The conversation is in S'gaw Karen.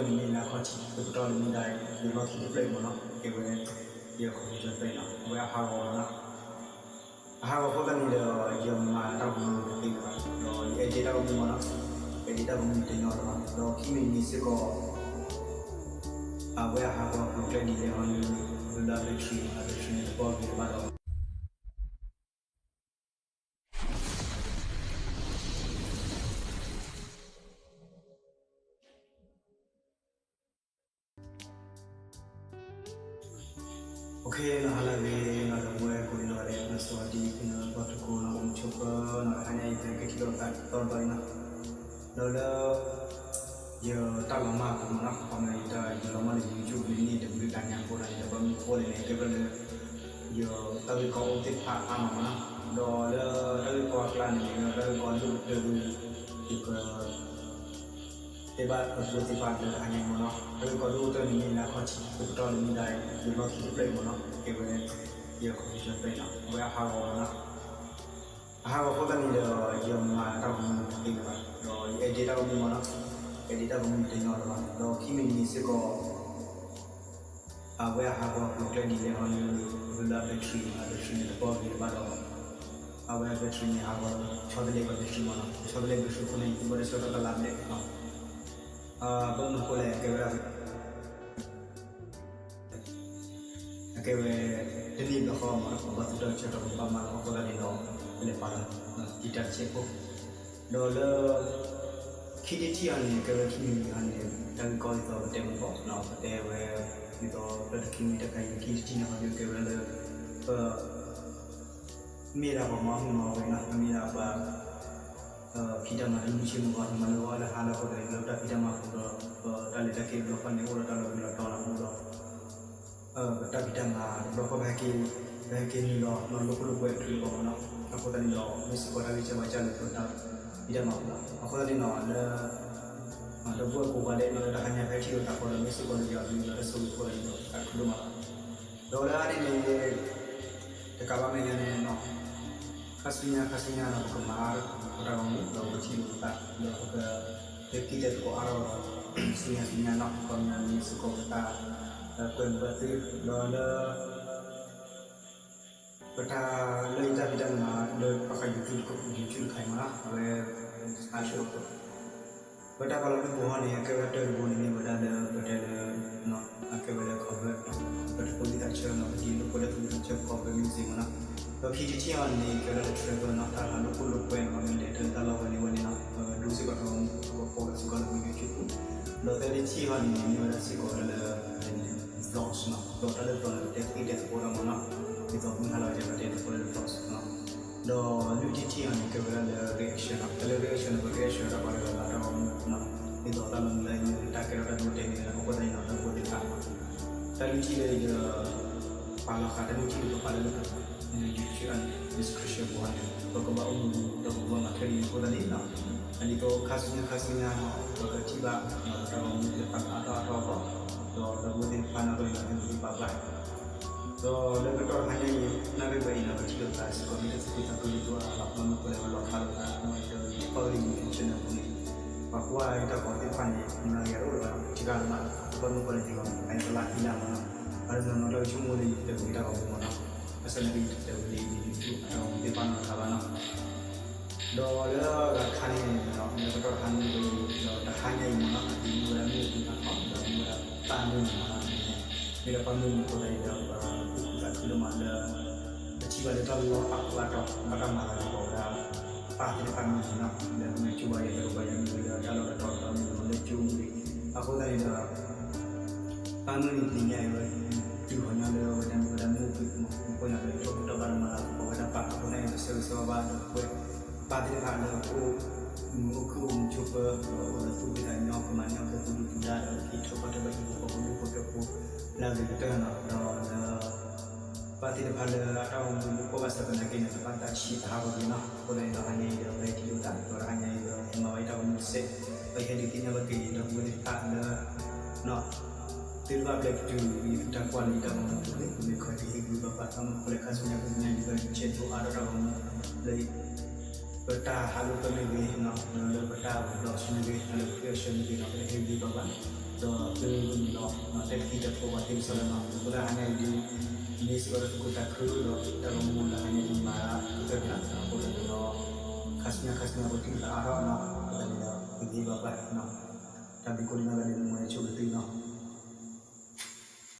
နမ့ၢ်လၢအခီၣ်ထံး ပကတီၢ်လၢမ့ၢ်ဒၣ် ယလီၢ်ခံတဖျၢၣ်အံၤမ့ၢ်နီၤ ကဲဝဲ ယခီၣ်ထံးတဖျၢၣ်နီၤ အဝဲအဟးဂီၤမ့ၢ်နီၤ အဟးဂီၤအဃိသတးန့ၣ်ဒီး ယမၤတၢ်ဂီၤမူတသ့လၢၤဘၣ် ဒီးယ edit တၢ်ဂီၤမူမ့ၢ်နီၤ edit တၢ်ဂီၤမူတညီလၢၤဘၣ် ဒီးခံမံၤတမံၤစ့ၢ်ကီး အဝဲအဟးဂီၤကျိၤကျဲဒ်လဲၣ်ဟီဒီး လၢ battery နီၤ battery န့ၣ် တပီၢ်ဂ့ၤလၢၤဘၣ်ဒီး Ok နီၤ ဟါလၢအဂ့ၤနီၤ ဒီပုၢ်ဝဲၢ်ကိးဂၤဒဲး နီၢ်စဝၤဒံ ပှၤတကိးနီၤ အိၣ်မူဆိးပၢၤနီၤ တဟါညါအံၤ ပဟဲက့ၤထံၣ်လိာ်သးတီတီအံၤနီၤ ဒီးလၢ ယတၢ်လီၤမၢ်အပူၤမ့ၢ်နီၤ ခီမ့ၢ်ယတၢ်ယလီၤမၢ်လၢ YouTube န့ၣ် တဘျုးတၢ်ညါအဃိသတးန့ၣ် ဒီးဘၣ်မနုၤအဃိလဲၣ်န့ၣ် ကဲဝဲဒၣ်လၢ ယတၢ်ဂ့ၢ်ကီအိၣ်သ့ၣ်တဖၣ်အါမးမ့ၢ်နီၤ ဒီးလၢတၢ်ဂ့ၢ်ကီအကျါန့ၣ် တၢ်ဂ့ၢ်ကီဒိၣ်ကတၢၢ်ဒီး ယက တဲဘၣ်အဝဲသ့ၣ်တဖၣ်လၢတဟါညါအံၤမ့ၢ်နီၤ တၢ်ဂ့ၢ်ကီဒိၣ်ကတၢၢ်န့ၣ် မ့ၢ်လၢအခီၣ်ထံး ပကတီၢ်လၢမ့ၢ်ဒၣ် ယလီၢ်ခံတဖျၢၣ်အံၤမ့ၢ်နီၤ ကဲဝဲ ယခီၣ်ထံးတဖျၢၣ်နီၤ အဝဲအဟးဂီၤမ့ၢ်နီၤ အဟးဂီၤအဃိသတးန့ၣ်ဒီး ယမၤတၢ်ဂီၤမူတသ့လၢၤဘၣ် ဒီးယ edit တၢ်ဂီၤမူမ့ၢ်နီၤ edit တၢ်ဂီၤမူတညီလၢၤဘၣ် ဒီးခံမံၤတမံၤစ့ၢ်ကီး အဝဲအဟးဂီၤကျိၤကျဲဒ်လဲၣ်ဟီဒီး လၢ battery နီၤ battery န့ၣ် တပီၢ်ဂ့ၤလၢၤဘၣ်ဒီး အဝဲ battery န့ၣ် ဟးဂီၤလၢ ဆီတလဲ battery မ့ၢ်နီၤ ဆီတလဲ battery အဃိန့ၣ် ယဘၣ်တဆၢထီၣ်တလါဘျဲၣ် ဘၣ်မနုၤအဃိလဲၣ် ကဲဝဲဒၣ် အကဲဝဲ တနံၣ်ဘျီဃီမ့ၢ်နီၤ ပဘၣ်သူၣ်ထီၣ်ဆၢထီၣ် ပကဘၣ်မၤလီၤအဃိသတးန့ၣ်ဒီး ပလဲၤပာ်လီၤ guitar တစဲးဖိ ဒီးလၢ ခံတထံၣ်အံၤန့ၣ် ကဲဝဲခံမံၤမံၤအံၤန့ၣ် တၢ်ဂ့ၢ်ကီဒ်သိးပတဲမ့ၢ်ဘၣ်နီၤ ပတဲဝဲ ဒ်သိးဖျၢၣ်တခံမံၤတခါအံၤ ခံတထံၣ်န့ၣ် ဟီဒုးကဲဝဲဒၣ်လၢ ပ မ့ၢ်ဒၣ်ပှၤမၤမုာ်မၤဝဲနီၤ ပမ့ၢ်ဒၣ်ပှၤ ဖံးတၢ်မၤတမုာ်ဆ့မုာ်ဂီၢ် မၤလၢဂီၢ်လၢဟါလၢအဃိသတးန့ၣ် လၢပတၢ်ဖံးတၢ်မၤပူၤဒီး ပတၢ်လဲၤတၢ်က့ၤတဘျီဃီန့ၣ် အိၣ်ဒီးတၢ်လီၤဘှံးလီၤတီၤနီၤ အိၣ်ဒီး ပတၢ်ဖံးတၢ်မၤတဘျီဃီ ပဟဲက့ၤ ပဟဲက့ၤနုာ်လီၤနီၤ လိာ်ခိၣ်လိာ်ကွဲတချုးအဂီၢ်မ့ၢ်နီၤ အဃိသတးန့ၣ်ဒီး မ့ၢ်စ့ၢ်ကီးတၢ်ဂ့ၢ်ကီဘၣ်ကၢ်လၢပတၢ်ဖံးတၢ်မၤပူၤလီၤ အဃိသတးန့ၣ်ဒီး လၢ ဒီပုၢ်ဝဲၢ်ကိးဂၤဒဲးနီၤ လၢတဟါညါဖဲထံၣ်လိာ်သးဃီဒီး မ့ၢ်စ့ၢ်ကီးလၢယွၤအဘျုးဒီးတၢ်ဆိၣ်ဂ့ၤအဃိသတးန့ၣ်ဒီး သးခုဒိၣ်မးလီၤ ဒီးလၢအါန့ၣ်န့ၣ် တကးဘၣ်မဲာ်ညါန့ၣ်နီၤ ခါဆူညါခါဆူညါနီၤ ပကမၤအါထီၣ်ပတၢ်ဂီၤမူ ဒီးပကထံၣ်လိာ်ပသး ဒီးပက က့ၤတဲသကိးအါထီၣ်ဒီး ဆူညါဆူညါနီၤ ခီပညီမ့ၢ်စ့ၢ်ကီးပတၢ် ကွဲမုာ်ဘၣ်သု ဒီးလၢ ပတၢ်လၢယတၢ်ဖံးတၢ်မၤလၢဘၣ်ဃး YouTube တခါအံၤမ့ၢ်နီၤ အဝဲ အါထီၣ် ပတၢ်ပာ်လီၤဒူပူၤဟီန့ၣ် အကဲဝဲဒၣ်တၢ်တဘိန့ၣ် မ့ၢ်ဝဲဒၣ်လၢပတဲလၢ အကဲဝဲလၢ convert ပတဖိသံသးဆၢနီၤ ပဒ်လိာ်ကွဲလၢဖိသံသးဆၢ convert music မ့ၢ်နီၤ ဒီးခံထံၣ်တထံၣ်ဟီန့ၣ် ကဲဝဲဒၣ်လၢ travel နီၤ တၢ်လၢလိာ်ခိၣ်လိာ်ကွဲနီၤ မ့ၢ်လဲၤတၢ်လၢတၢ်လီၢ်ဝဲန့ၣ်ဝဲန့ၣ်နီၤ ဒိစ့ၢ်ကီးတၢ်ဂီၤမူ ပကပိာ်လီၤစ့ၢ်ကီးလၢပ YouTube ပူၤ ဒီးသၢထံၣ်တထံၣ်ဟီန့ၣ် မ့ၢ်ဝဲဒၣ်စ့ၢ်ကီးဝဲဒၣ်လၢ vlogs နီၤ ဒီးတၢ်လၢ vlog န့ၣ် ပတဲသ့တဲသကိးတၢ်မ့ၢ်နီၤ ဒ်သိးမုၢ်ဟါလီၤကပတဲသကိးလၢ vlogs နီၤ ဒီးလွံၢ်ထံၣ်တထံၣ်အံၤန့ၣ် ကဲဝဲဒၣ်လၢ reaction နီၤ တၢ်လၢ reaction န့ၣ် ပ reaction တၢ်ပှၤတဂၤလၢတၢ်ဂီၤမူနီၤ ဒ်သိးတၢ်လီၤမုၢ်လၢ်အံၤ တၢ်ကဲထီၣ်တၢ်ဒိတဲာ်န့ၣ် အဃိသတးန့ၣ်နီၤ တၢ်ဘိသ့ၣ်တဖၣ် တၢ်လွံၢ်ထံၣ်လၢယ ပာ်လီၤဃာ်တၢ်လွံၢ်ထံၣ်လၢပပာ်လၢလၢ YouTube အ description ပူၤန့ၣ် ပကဘၣ်အိၣ်မူဒီးပကဘၣ်မၤထွဲဒ်န့ၣ်အဃိသတးန့ၣ်နီၤ ဒ်သိးခါဆူညါခါဆူညါနီၤ ပကထံၣ်ဘၣ် တၢ်ဂီၤမူသ့ၣ်တဖၣ်အါထီၣ်အါထီၣ်အဂီၢ် ဒီးတၢ်ဘိသ့ၣ်တဖၣ်န့ၣ် ပကလဲၤသ့ၣ်ပာ်ပှၤ ဒီးလၢကတီၢ်တဟါညါအံၤ နၣ်ရံၣ်ဝဲအံၤန့ၣ် ပထံၣ်လိာ်သးစ့ၢ်ကီး မ့ၢ်တၢ်သူၣ်ခုသးခုဒိၣ်ဒိၣ်အါအါလီၤ. ဘၣ်မနုၤအဃိလဲၣ် ပလီၣ်ဖးလိာ်သး ဒီးယတၢ်ဂ့ၢ် YouTube channel အပူၤန့ၣ် ပှၤကွၢ်ယတၢ်ဂီၤသ့ၣ်တဖၣ်န့ၣ် မၤဂ့ၤအါဒိၣ်လၢၤဘၣ်နီၤ တဂၤလၢၤဘၣ်. ဘၣ်မနုၤအဃိလဲၣ်န့ၣ် အတလါခံလါမ့ၢ်နီၤ အါတလီၤနီၤ တၢ်ဂ့ၢ်ဆိကမိၣ်လၢယတၢ်ဂ့ၢ်တၢ်ဂီၤမူမ့ၢ်နီၤ ဘၣ်ဆၣ်သနာ်က့ ယတတဲဝဲလၢ YouTube အတၢ်ဂီၤမူသ့ၣ်တဖၣ်နီတခါဘၣ်နီၤ ဒီးလၢအဂၤတခါန့ၣ် လၢကတီၢ်တဟါညါအံၤ ဒီးတဟါညါအံၤမ့ၢ်နီၤ အဒိမ့ၢ်ဝဲဒၣ်မုၢ်အုၣ်အသီ ဒီးမ့ၢ်ဝဲဒၣ်ပၢ်မုၢ်နံၤမ့ၢ်နီၤ မ့ၢ်ဒီးပၢ်မုၢ်နံၤအဃိသတးန့ၣ်ဒီး ပသူၣ်ခုသးခုဒိၣ်မးလၢ ပထံၣ်ဘၣ်လၢတၢ်လီၢ်အါဖီလာ်တီၤ ဘၣ်တၢ်မၤလၤကပီၤဝဲဒၣ် ပၢ်သ့ၣ်တဖၣ်မုၢ်နံၤနီၤ လၢမ့ၢ်ကၠိဘၣ်ယၤ တကပၤယၤမ့ၢ်လၢတၢ်လီၢ်တတီၤဒီးမ့ၢ်လၢကၠိမ့ၢ်ဂ့ၤ အဃိသတးန့ၣ်ဒီး ပၢ်မုၢ်နံၤသ့ၣ်ညါအံၤဝဲ တုၤဃီၤညီလၢဝဲဒၣ်မ့ၢ်ဝဲဒၣ်မုၢ်အုၣ်သီမ့ၢ် အဃိန့ၣ်ဒီး ယထိၣ်ဖှိၣ်တၢ်ဘၣ်တမၤလၤကပီၤဝဲဒၣ်ပၢ်အဃိသတးန့ၣ်ဒီး ဆၢဂ့ၤဆၢဝါဘၣ်ဒီးပဝဲ ပၢ်သ့ၣ်တဖၣ်လၢအိၣ်မုာ်အိၣ်ခုၣ်အိၣ်မုာ်ဆိးပၢၤ ဒီးအိၣ်ဒီးသူၣ်ဖှံသးညီ ကမၤန့ၢ်အီၣ်ကဲပူၤဒူပူၤဒါဒီး က့ၤထီၣ်ကီၢ်တၢ်ဘၣ်ဟံၣ်ဖိဃီဖိဒူဖိထၢဖိ လၢအဂ့ၤကတၢၢ်နီၤ ဒီးလၢ ပၢ်သ့ၣ်တဖၣ်လၢအတၢ်အိၣ်မူဒူကီၢ်ဘၣ်ဆၣ်သနာ်က့န့ၣ် တဘၣ်သးဆံးသဟးဂီၤက့ၤနီၤ အဃိသတးန့ၣ်ဒီး ဟါညါအံၤဒီးပဟဲထံၣ်လိာ်သး ဒီးတဟါညါအံၤဒီး ပမၤဝဲတၢ်အိၣ်မူတစဲး ပဟဲဒုးသ့ၣ်ညါဘၣ်က့ၤဒီပုၢ်ဝဲၢ်သ့ၣ်တဖၣ်လၢ သုတဘၣ်ပျဲတုၤ ယတၢ်ကွၢ်လၢယတၢ်မၤမူပူၤန့ၣ် ပမ့ၢ်ခီၣ်က့ၤဟ့ၣ်ဂံၢ်ဘါပၢ် ဘၣ်မနုၤအဃိလဲၣ် ခါဆူညါခါဆူညါ ယကဆဲးဒိးအါထီၣ်တၢ်ဂီၤမူလၢ ပတၢ်ဟးလိာ်ကွဲမ့ၢ်ဂ့ၤနီၤ, လၢပတၢ်အိၣ်ဖှိၣ်ဒီးဆူမ့ၢ်ဂ့ၤ, လၢပကစၢ်မ့ၢ်ဂ့ၤနီၤ, ပတဟ့ၣ်ဂံၢ်ဘၣ်ဘၣ်, ဒီးပမ့ၢ်မုၢ်နီၤ တဲသကိးတၢ်ဖိဘၣ်သ့ၣ်တဖၣ်လၢနီၤ, အဃိသတးဟါညါအံၤဒုး မ့ၢ်စ့ၢ်ကီးတၢ်သူၣ်ခုသးခုဒီးတၢ်ဂီၤမူလၢဟါညါအံၤဒုးမၤတၢ်ကတၢၢ်က့ၤလီၤ, အဃိသတးန့ၣ်ဒီး ခါဆူညါခါဆူညါပထံၣ်လိာ်သးအါထီၣ်နီၤ, အဃိသတးန့ၣ်ဒီး ပဂ့ၤဘၣ်ပှၤနီၤ, တၢ်ဘျုးကိးဒံနီၢ်ဂၤဒဲး မ်ယွၤဆိၣ်ဂ့ၤသုနီၤ.